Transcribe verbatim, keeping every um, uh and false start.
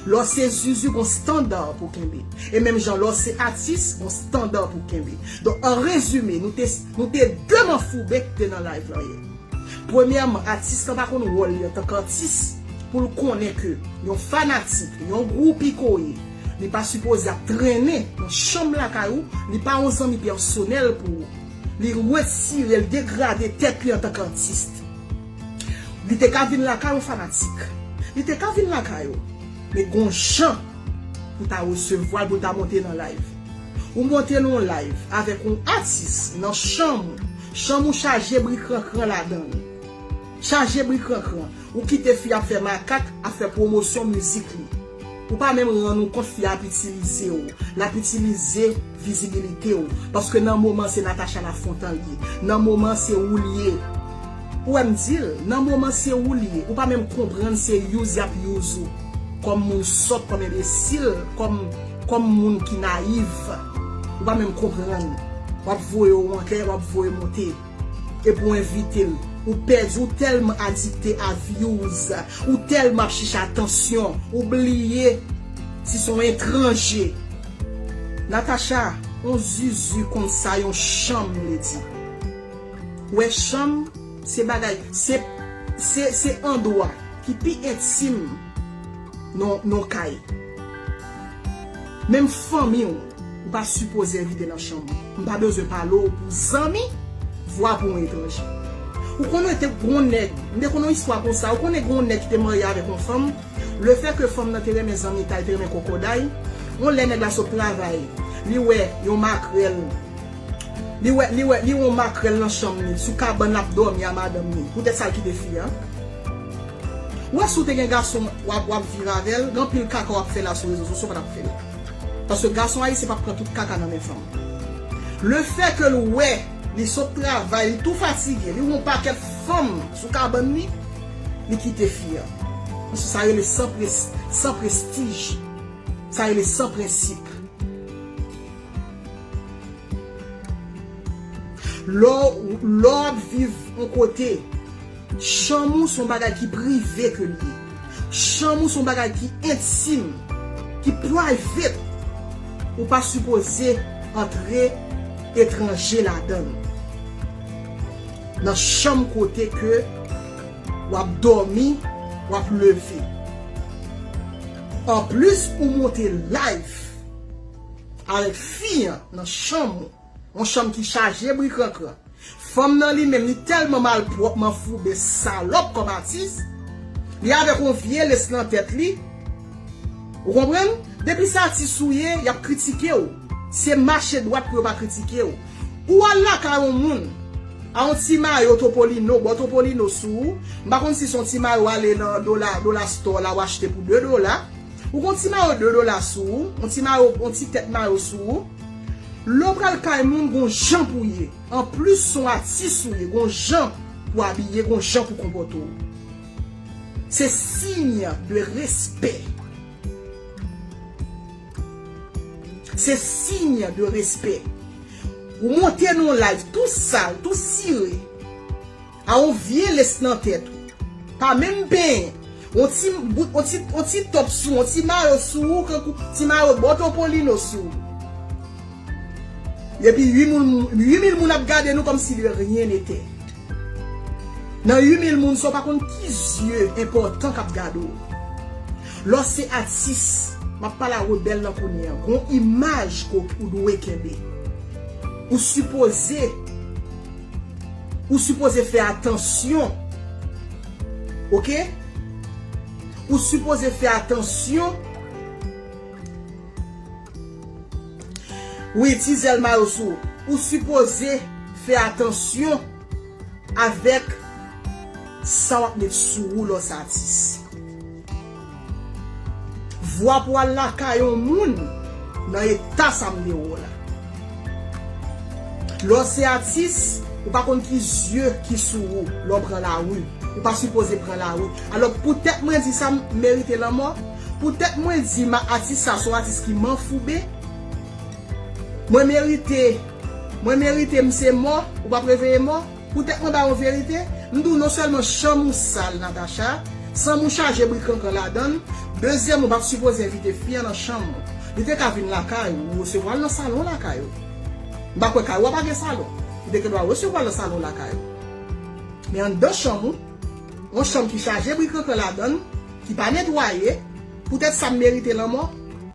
Lè w se Zuzu, gon standard pou kenbe. E menm jan, lè w se atis, gon standard pou kenbe. Donk, an rezime, nou te, nou te de manfouben ki te nan live lan yè. Premyèman, atis lan pa konn wòl li antanke atis pou l konnen ke yon fanatik, yon gwoupi ke w ye, li pa sipoze ap trennen nan chanm lakay ou, li pa yon zanmi pèsonèl pou ou. Li retire, li degrade tèt li antanke atis. Li te ka vin lakay yon fanatik. Li te ka vin lakay ou. Men gon jan pou ta resevwa l, pou l ta monte nan live. Ou monte nan yon live avèk yon atis nan chanm ou. Chanm ou chaje bri krankran ladan l. Chaje bri krankran. Ou kite fi ap fè makak, ap fè pwomosyon mizik li. Ou pa menm rann ou kont fi ap itilize w. L ap itilize vizibilite w. Paske nan moman se Natacha Lafontan l ye. Nan moman se ou l ye. Ou wè m di l, nan moman se ou l ye. Ou pa menm konprann se use y ap use ou. Kòm moun sòt, kòm enbesil, kòm, kòm moun ki nayif. Ou pa menm konprann. W ap voye w ankè, w ap voye monte. Epi w envite l. Ou pèdi, ou tèlman adikte a views, ou tèlman ap chèche atansyon, ou bliye si se yon etranje. Natacha, yon Zuzu konn sa yon chanm vle di. Ou wè chanm, se bagay, se, se, se andwa ki pi entim nan, nan kay. Menm fanmi w, ou pa sipoze envite nan chanm ou. M pa bezwen pale w pou zanmi, vwa pou yon etranje. Ou konnen te gon nèg, m te konnen yon istwa konsa, ou konnen gon nèg ki te marye avèk yon fanm, lefètke fanm nan te renmen zanmitay, te renmen kokoday, yon lè nèg la sot travay, li wè yon makrèl, li wè, li wè, li wè yon makrèl nan chanm li, sou kabann l ap dòmi a madanm li, poutèt sa l kite fi a. Ou wè si w te gen gason w ap, w ap viv avè l, gen anpil kaka w ap fè la sou rezo sosyo, w pa t ap fè l. Paske gason ayisyen p ap pran tout kaka nan men fanm. Lefètke l wè, li sot travay, li tou fatige, li wè yon pakèt fanm sou kabann li, li kite fi a. Paske sa rele san pres-, san prestij. Sa rele san prensip. Lè w, lè w ap viv yon kote, chanm ou se yon bagay ki prive ke l ye. Chanm ou se yon bagay ki entim, ki private. Ou pa sipoze antre etranje ladan l. Nan chanm kote ke w ap dòmi, w ap leve. Anplis, ou monte live avèk fi an nan chanm ou. Yon chanm ki chaje bri krankran. Fanm nan li menm, li tèlman malpwòp, manfouben, salòp kòm atis. Li avèk yon vye lès nan tèt li. Ou konprann? Depi se atis ou ye, y ap kritike w. Se mache dwat pou yo pa kritike w. Ou al lakay yon moun, a yon ti mayo Topolino, bò Topolino sou ou. M pa konn si se yon ti mayo w ale nan dola, dola store la, w achte pou de dola. Ou gon ti mayo de dola sou ou, yon ti mayo, yon ti tèt mayo sou ou. Lè w pral kay moun, gon jan pou w ye. Anplis, se yon atis ou ye, gon jan pou w abiye, gon jan pou w konpòte w. Se siy de respè. Se siy de respè. Ou monte nan yon live tou sal, tou sire. A yon vye lès nan tèt ou. Pa menm penyen. Yon ti bout, yon ti, yon ti top sou, yon ti mayo sou ou, kankou ti mayo bò Topolino sou ou. Epi uit mil moun, uit mil moun ap gade nou kòmsi de rien n'était. Nan uit mil moun sa, w pa konn ki zye enpòtan k ap gade w. Lè w se atis, m ap pale a rebèl lan kounye a, gon imaj ke w dwe kenbe. Ou sipoze, ou sipoze fè atansyon. Oke? Ou sipoze fè atansyon. Wi, ti zèl mayo sou ou. Ou sipoze fè atansyon avèk sa w ap met sou ou lè w se atis. Vwa pou al lakay yon moun nan eta sa m te wè w la. Lè w se atis, ou pa konn ki zye ki sou ou lè w pran lari. Ou pa sipoze pran lari. Alò, poutèt mwen di sa m merite lanmò, poutèt mwen di ma atis sa se yon atis ki manfouben, mwen merite, mwen merite m se mò, ou p ap reveye mò. Poutèt mwen ba w verite, m di w non sèlman chanm ou sal, Natacha, chanm ou chaje bri krankran ladan l, Dezyèm, ou p ap sipoze envite fi an nan chanm ou. Li te ka vin lakay ou, ou resevwa l nan salon lakay ou. M pa kwè kay ou a pa gen salon. Li te gen dwa resevwa l nan salon lakay ou. Men anndan chanm ou, yon chanm ki chaje bri krankran ladan l, ki pa netwaye, poutèt sa m merite lanmò,